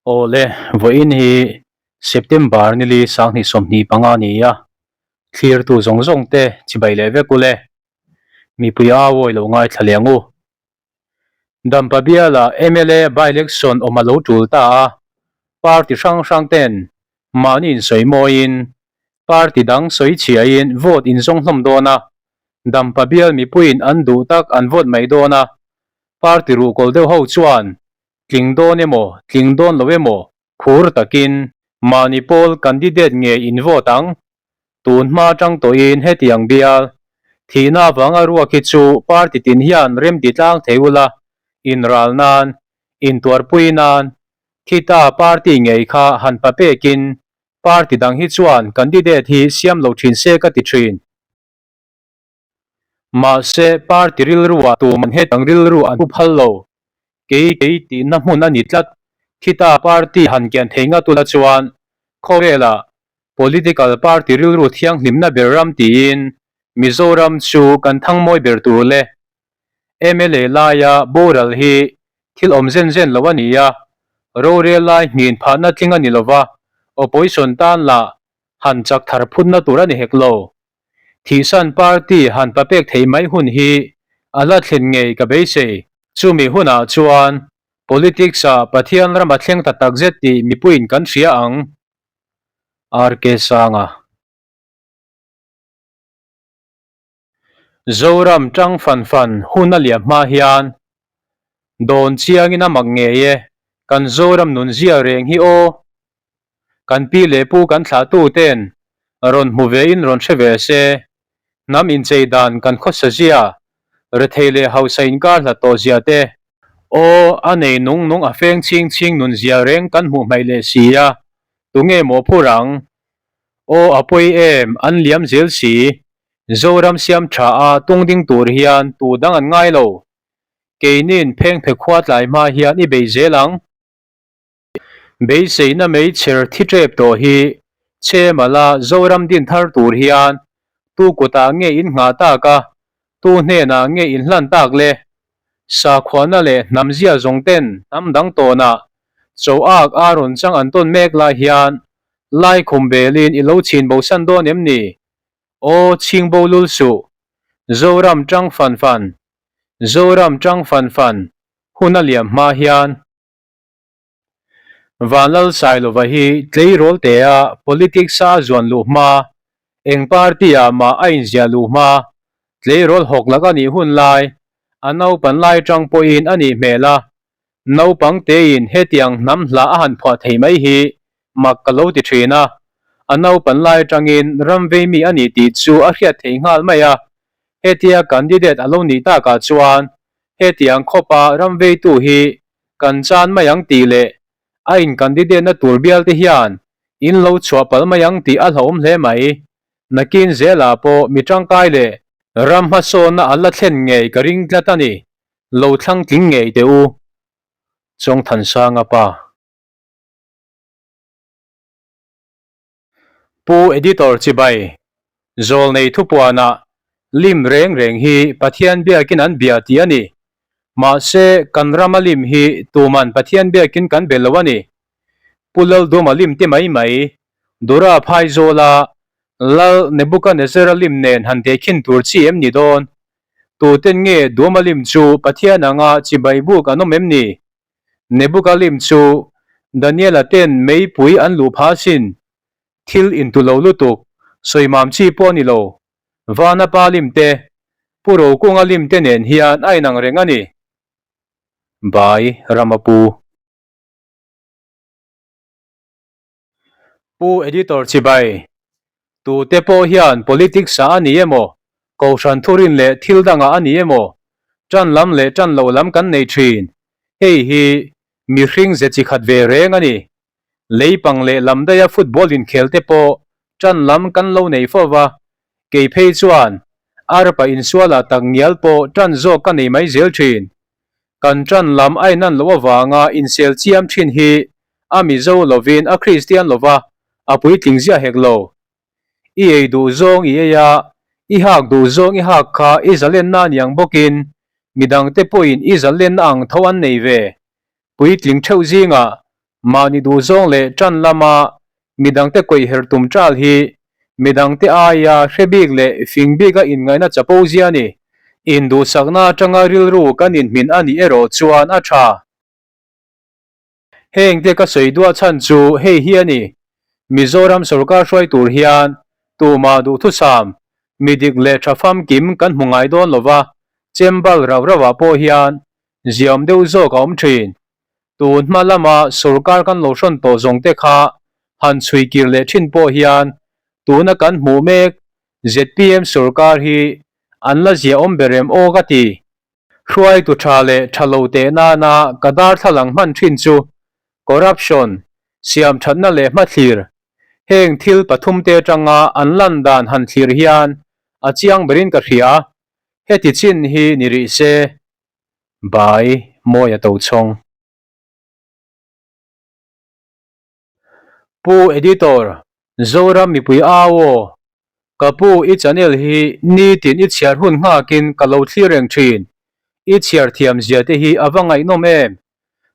Awle, vawiin hi September nili 2025 a ni a, thlirtu zawng zawng te chibai leh vek ule. Mipui a awi lo ngaithla leh ang u. Dampa biala mla by-election awm a lo tul ta a, party hrang hrang ten mahni insawi mawiin party dang sawi chhiain vote inzawng hlawm dawn a, Dampa bial mipuiin an duh tak an vote mai dawn a, party ruhkawl deuh ho chuan Tling dawn emaw, tling dawn lo emaw, phur takin mahni pawl candidate nge in vote ang? Tun hma atang tawhin hetiang bial thihna avanga ruak hi chu party tin hian remti tlang thei ula, inral nan, intuarpui nan, khita party ngei kha han pa pekin party dang hi chuan candidate hi siam lo thin se ka ti thin. Mahse, party rilruah tuman hetang rilru an pu phal lo. Kei kei tihna hmun a ni tlat. Khita party han kian thei ngat ula chuan khawvelah political party rilru thianghlimna ber ram tiin Mizoram chu kan thangmawi ber tur le. Mla laia boral hi thil awm zen zen lo a ni a, rorel lai nghin phahna tling a ni lova, opposition tan lah han chak thar phutna tur a ni hek lo. Thihsan party han papek thei mai hun hi a la thlen ngei ka beisei. Chumi hunah chuan politics-ah Pathian ram a thleng ta takzet tih mipuiin kan hria ang. RK Sanga. Zoram tang fan fan hun a liam hma hian dawn chiangin a mak ngei e, kan Zoram nunzia reng hi aw. Kan pi leh pu kan thlahtu ten rawn hmu ve in rawn hre ve se, hnam inchei dan kan khawsa zia, rethei leh hausa inkar hlat tawh zia te, aw a nei nung nung a feng chhing chhing nun zia reng kan hmuh hmaih leh si a, tunge maw phur ang? Aw a pawi em, an liam zel si, Zoram siam tha a tung ding tur hian tu dang an ngai lo, keinin phengphe khua tlai hma hian i bei zel ang. Beiseina meichher thi tep tawh hi Chemala Zoram din thar tur hian tu kutah nge in nghah tak a, tu hnenah nge in hlan tak le? Sakhuana leh hnam zia zawng ten hnam dang tawnah cho ak a rawn chang an tawn mek lai hian laikhum belin i lo chhin bosan dawn em ni? Aw chhing bo lul suh. Zoram tang fan fan. Zoram tang fan fan. Hun a liam hma hian. Vanlalsailova hi tleirawl tea politics-a a zuan luh hma, eng party-ah mah a inziah luh hma, tleirawl hawk lak a nih hun lai, a naupan lai atang pawhin a nih hmel a, naupang tein hetiang hnam hla a han phuah thei mai hi mak ka lo ti thin a, a naupan lai atangin ram vei mi a ni tih chu a hriat thei nghal mai a, hetia candidate a lo nih takah chuan hetiang khawpa ram veitu hi kan chan mai ang tih leh a in candidate na tur bial te hian in lo chhuah palh mai ang tih a hlauhawm hle mai. Nakin zelah pawh mi tangkai leh ram hmasawnna an la thlen ngei ka ring tlat a ni. Lo thlang tling ngei teh u. Chawngthansanga pa. Pu Editor Chibai, Zawlnei thupuanah lim reng reng hi Pathian biakin an bia tih a ni. Mahse, kan rama lim hi tuman Pathian biakin kan be lo a ni. Pu Lalduma lim ti mai mai, Dura Phaizawla Lal Nebukanezzara lim nen han tehkhin tur chi em ni dawn? Tuten nge Duma lim chu Pathian anga chibai buk an awm em ni? Nebukalim chu Daniela ten meipui an luh phah asin, thil intu lo lutuk, sawimam chi pawh a ni lo. Vana pa lim te, Pu Rokunga lim te nen hian a inang reng a ni. Bai Rama Pu. Pu Editor Chibai, Tute pawh hian politics ah a ni emaw, kohhran thurin leh thil dangah a ni emaw, tan lam leh tan loh lam kan nei thin. Hei hi mihring ze chi khat ve reng a ni. Leipang leh lam daiha football inkhel te pawh tan lam kan lo nei fo va, kei phei chuan arpa insualah tak ngial pawh tan zawk ka nei mai zel thin. Kan tan lam a inan loh avanga insel chiam thin hi a Mizo lovin a Kristian lova a puitling ziah hek lo. I ei duh zawng i ei a, i hak duh zawng i hak kha i zalenna a ni ang bawkin midangte pawhin i zalenna ang tho an nei ve. Puitling theuh zingah. Mahni duhzawng leh ṭan lama midangte kawihher tum ṭal hi midangte aia hre bik leh fing bika inngaihna chapo zia a ni. Induhsakna aṭanga rilru kan inhmin a nih erawh chuan a ṭha. Hengte ka sawi duah chhan chu hei hi a ni, Mizoram sorkar hruai tur hian tumah duhthusam, mi dik leh tha famkim kan hmu ngai dawn lova, chembal rauh rauhah pawh hian ziaawm deuh zawk a awm thin. Tun hma lama sorkar kan lo hrawn tawh zawng te kha han chhui kir leh thin pawh hian tuna kan hmuh mek zpm sorkar hi an la ziaawm ber em aw ka ti. Hruaitu tha leh tha lo teh nana ka darthlalang hman thin chu corruption, siamthatna leh hmathlir, heng thil pathumte atanga an lan dan han thlir hian a chiang berin ka hria, heti chin hi ni rih se. Bai Mawia Tochhawng. Pu Editor, Zoram mipui au aw. Ka pu i channel hi nitin i chhiar hun nghakin ka lo thlir reng thin. I chhiar thiam zia te hi a va ngaihnawm em.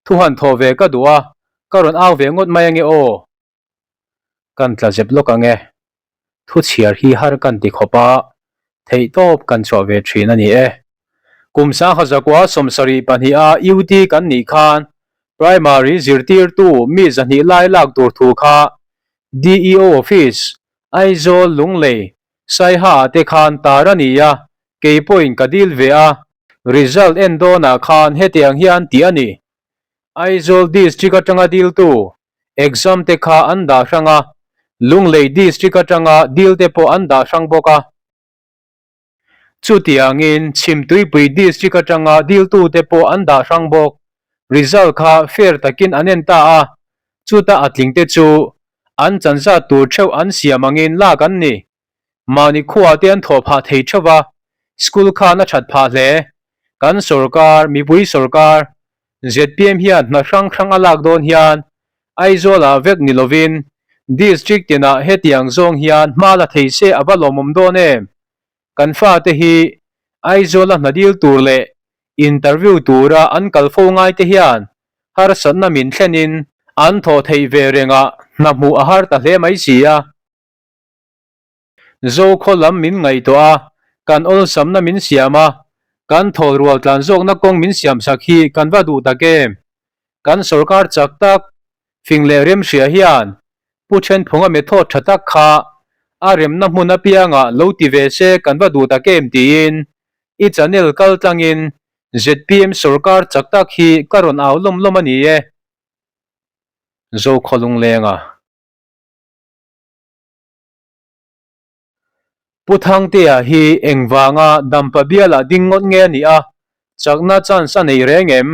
Thu han thaw ve ka duh a, ka rawn au ve ngawt mai ange aw. Kan tla zep lawk ange. Thu chhiar hi har kan ti khawp a, theihtawp kan chhuah ve thin a ni e. Kum sangha zakua 72 a UT kan nih khan Primary zirtirtu mi 200 lai lak tur thu kha DEO Office, Aizawl, Lunglei, Saiha ah te khan tar a ni a, kei pawhin ka dil ve a, result en dawnah khan hetiang hian tih a ni. Aizawl District atanga diltu Exam te kha an dah hrang a, Lunglei District atanga dil te pawh an dah hrang bawk a. Chutiangin Chhimtuipui District atanga diltute pawh an dah hrang bawk. Result kha fair takin an en ta a, chuta a tling te chu an chanzat tur theuh an siam angin lak an ni. Mahni khuah te an thawh phah thei theuh va, school khan a that phah hle. Kan sorkar, mipui sorkar, zpm hian hna hrang hrang a lak dawn hian Aizawlah vek ni lovin District tinah hetiang zawng hian hma la thei se a va lawmawm dawn em? Kan fate hi Aizawla hna dil tur leh interview tura an kal fo ngai te hian harsatna min thlenin an thawh theih ve rengah hna hmuh a har ta hle mai si a. Zokhaw lam min ngaihtuah a, kan awlsamna min siam a, kan thawl rual tlan zawkna kawng min siamsak hi kan va duh tak em? Kan sorkar chak tak, fing leh rem hria hian Pu Thenphunga method tha tak kha a remna hmun apiangah lo ti ve se kan va duh tak em tiin i channel kal tlangin zpm sorkar chak tak hi ka rawn au lawm lawm a ni e. Zokhaw Lunglenga. Pu Thangtea hi engvanga Dampa bialah ding ngawt nge a nih a, chakna chance a nei reng em?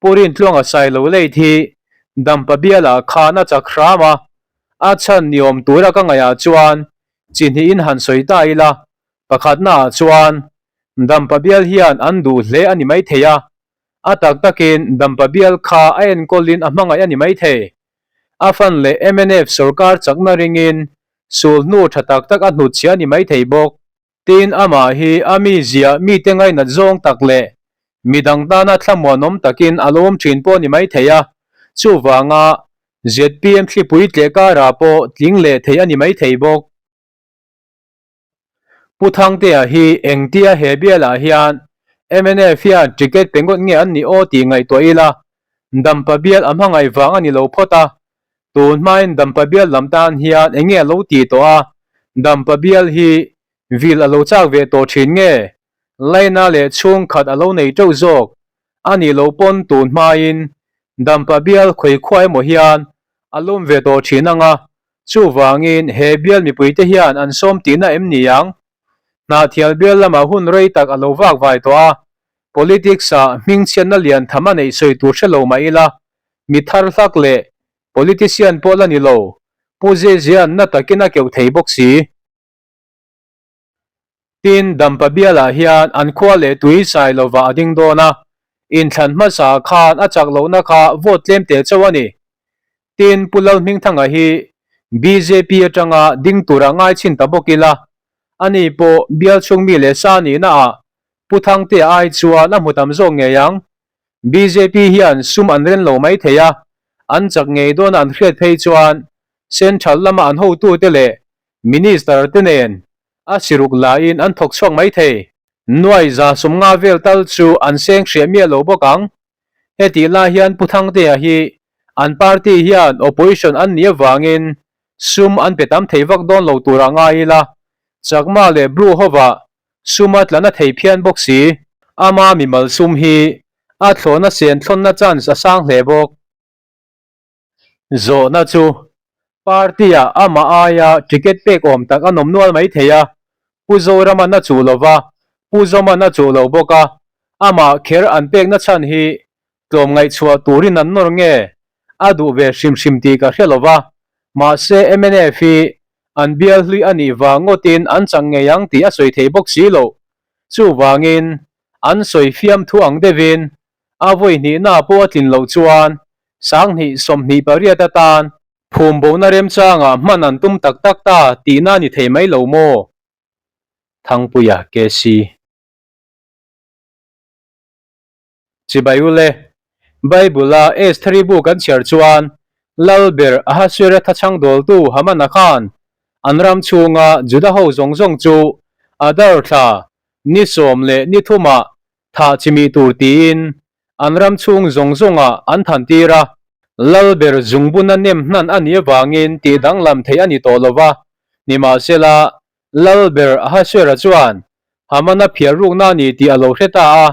Pu Rintluanga Sailo late hi Dampa bialah khan a chak hram a, a chhan ni awm tura ka ngaihah chuan chi hnihin han sawi ta ila, pakhatnaah chuan Dampa bial hian an duh hle a ni maithei a, a tak takin Dampa bial kha a enkawlin a hmangaih a ni maithei. A fan leh mnf sorkar chakna ringin sul hnu tha tak tak a hnutchhia ni maithei bawk. Tin, amah hi a mizia mite ngainat zawng tak leh midang tana thlamuanawm takin a lo awm thin pawh ni maithei a, chuvanga zpm thlipui tleh karah pawh tling leh thei a ni maithei bawk. Pu Thangtea hi engtia he bialah hian mnf hian ticket pe ngawt nge an nih aw tih ngaihtuah ila, Dampa bial a hmangaih vang a ni lo phawt a, tun hmain Dampa bial lam tan hian eng nge a lo tih tawh a, Dampa bial hi vil a lo chak ve tawh thin nge, Laina leh chhungkhat a lo nei teuh zawk a nih loh pawn tun hmain Dampa bial khawikhua emaw hian a lawm ve tawh thin ang a, Chuvangin, he bial mipuite hian an sawm tihna em ni ang? Hnahthial bial lamah hun rei tak a lo vak vai tawh a, politics-ah hmingchhiatna lian tham a neih sawi tur hre lo mah ila, mi thar hlak leh politician pawh la ni lo, Pu Zezia'n na takin a keuh thei bawk si. Tin, Dampa bialah hian an khua leh tui sai lovah a ding dawn a, inthlan hmasa khan a chak lohna kha vote tlem teh chauh a ni. Tin, Pu Lalhmingthanga hi bjp atanga ding tura ngai chhin ta bawk ila, ani pawh bial chhung mi leh sa nihna ah Pu Thangtea ai chuan a hmu tam zawk ngei ang. Bjp hian sum an ren lo mai thei a, An chak ngei dawna an hriat phei chuan Central lama an hotute leh Minister te nen a siruk laiin an thawk chhuak mai thei. Nuai 150 vel tal chu an seng hriah miah lo bawk ang. Hetih lai hian Pu Thangtea hi an party hian opposition an nih avangin sum an pe tam thei vak dawn lo turah ngai ila, Chakma leh Bru hovah sum a tla na thei phian bawk si. Ama mimal sum hi a thlawhna sen thlawnna chance a sang hle bawk. Zawhna chu party-ah amah aia ticket pek awm tak a nawm nual mai thei a, Pu Zoraman a chuh lo va, Pu Zoman a chuh lo bawk a, amah kher an pekna chhan hi tlawm ngaihchhuah turin an nawr nge a duh ve hrim hrim tih ka hre lo va, mahse mnf hi an bial hlui a nih vang ngawtin an chang ngei ang tih a sawi thei bawk si lo. Chuvangin an sawi fiamthu ang deuhin A vawi hnihna pawh a tlin loh chuan 2028 atan phum bona remchangah hman an tum tak tak ta tihna a ni thei mai lo maw? Thangpuia KC. Chibai ule, Bible-a Estheri bu kan chhiar chuan Lalber Ahasuera thachhang dawltu Hamana khan an ram chhunga Juda ho zawng zawng chu Adar thla ni sawm leh ni thumah thah chimih tur tiin an ram chhung zawng zawngah an than tir a, Lalber zungbuna nem hnan a nih avangin tih danglam theih a ni tawh lo va. Nimahsela, Lalber Ahasuera chuan Hamana phiar rukna a ni tih a lo hre ta a,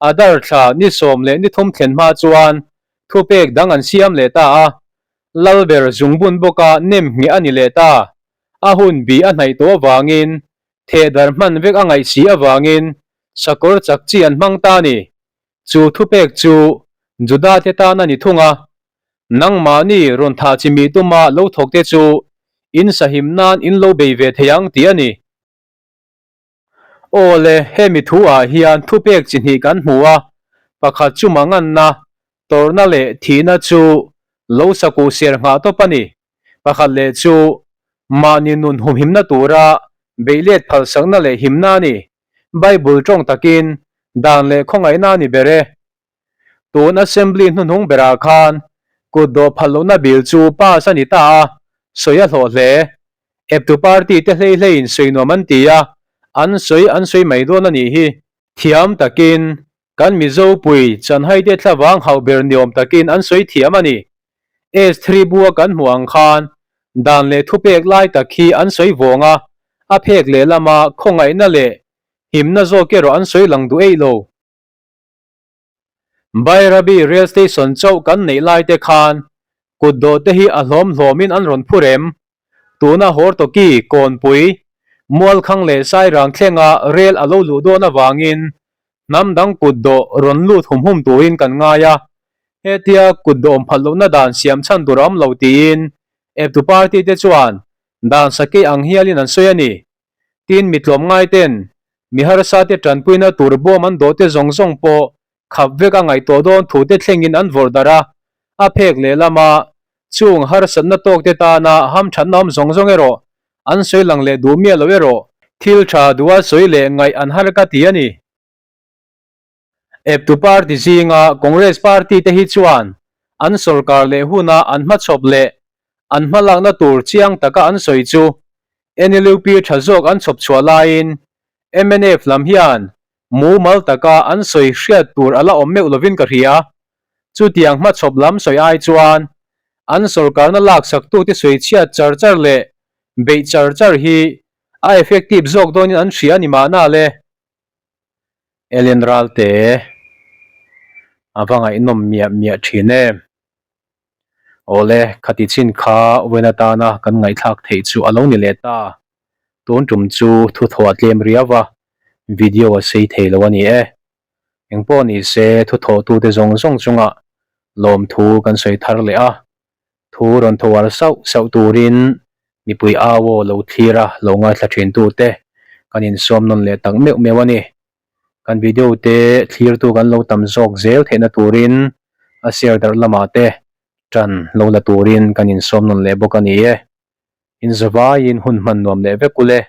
Adar thla ni sawm leh ni thum thlen hma chuan thupek dang an siam leh ta a, Lalber zungbun bawka nem ngheh a ni leh ta. A hun bi a hnaih tawh avangin Thehdar hman vek a ngaih si avangin sakawr chak chi an hmang ta a ni. Chu thupek chu Juda te tan a ni thung a, Nangmahni rawn thah chi mi tuma lo thawk te chu in sahim nan in lo bei ve thei ang tih a ni. Aw le, hemi thu ah hian thupek chi hnih kan hmu a, pakhat chu manganna, tawrhna leh thihna chu lo sakuh ser nghah tawp a ni. Pakhat leh chu mahni nun humhimna tura beihlet phalsakna leh himna a ni. Bible tawng takin dan leh khawngaihna a ni ber e. Tun Assembly hnuhnung berah khan kut dawh phal lohna bill chu pass a ni ta a, sawi a hlawh hle. Eptu party te hlei hleiin sawi nuam an ti a, an sawi an sawi mai dawn a nih hi. Thiam takin kan Mizo pui chanhaite thlavang hauh ber niawm takin an sawi thiam a ni. S-three bua kan hmuh ang khan dan leh thupek lai tak hi an sawi vawng a, a phek lehlama khawngaihna leh himna zawk erawh an sawi lang duh eih lo. Bairabi Rail Station chauh kan neih lai te khan kut dawh te hi a hlawm hlawmin an rawn phur em? Tuna Hortoki, Kawnpui, Mualkhang leh Sairang thlenga rail a lo luh dawn avangin hnam dang kut dawh rawn lut hum hum turin kan ngai a, hetia kut dawh awm phalh lohna dan siam chhan tur a awm lo tiin eptu party te chuan dan sakei ang hialin an sawi a ni. Tin, mi tlawmngai ten mi harsa te tanpuina tur bawm an dawh te zawng zawng pawh khap vek a ngaihtuah dawn thu te thlengin an vawrh darh a, a phek lehlama chung harsatna tawk te tana hamthatna awm zawng zawng erawh an sawi lang leh duh miah lo erawh thil tha duha sawi leh ngaih an har ka ti a ni. Eptu party zinga Congress party te hi chuan an sorkar leh huna an hmachhawp leh an hmalakna tur chiang taka an sawi chu NLUP tha zawk an chhawp chhuah laiin mnf lam hian mumal taka an sawi hriat tur a la awm meuh lovin ka hria. Chutiang hmachhawp lam sawi ai chuan an sorkarna laksaktute sawi chhiat char char leh beih char char hi a effective zawk dawnin an hria a ni mahna le. Ellen Ralte a va ngaihnawm miah miah thin em. Awle, khati chin kha wen atana kan ngaihthlak theih chu a lo ni leh ta. Tun tum chu thuthaw a tlem riau va, video a sei thei lo a ni e. Engpawh ni se thuthawhtute zawng zawng chungah lawmthu kan sawi thar leh a, thu rawn thawar sauh sauh turin mipui au aw lo thlir a lo ngaithla thin tute kan insawm nawn leh tak meuh meuh a ni. Kan video te thlirtu kan lo tam zawk zel theihna turin a share darh lamah te tan lo la turin kan insawm nawn leh bawk a ni e. Inzavaiin hun hman nuam leh vek ule.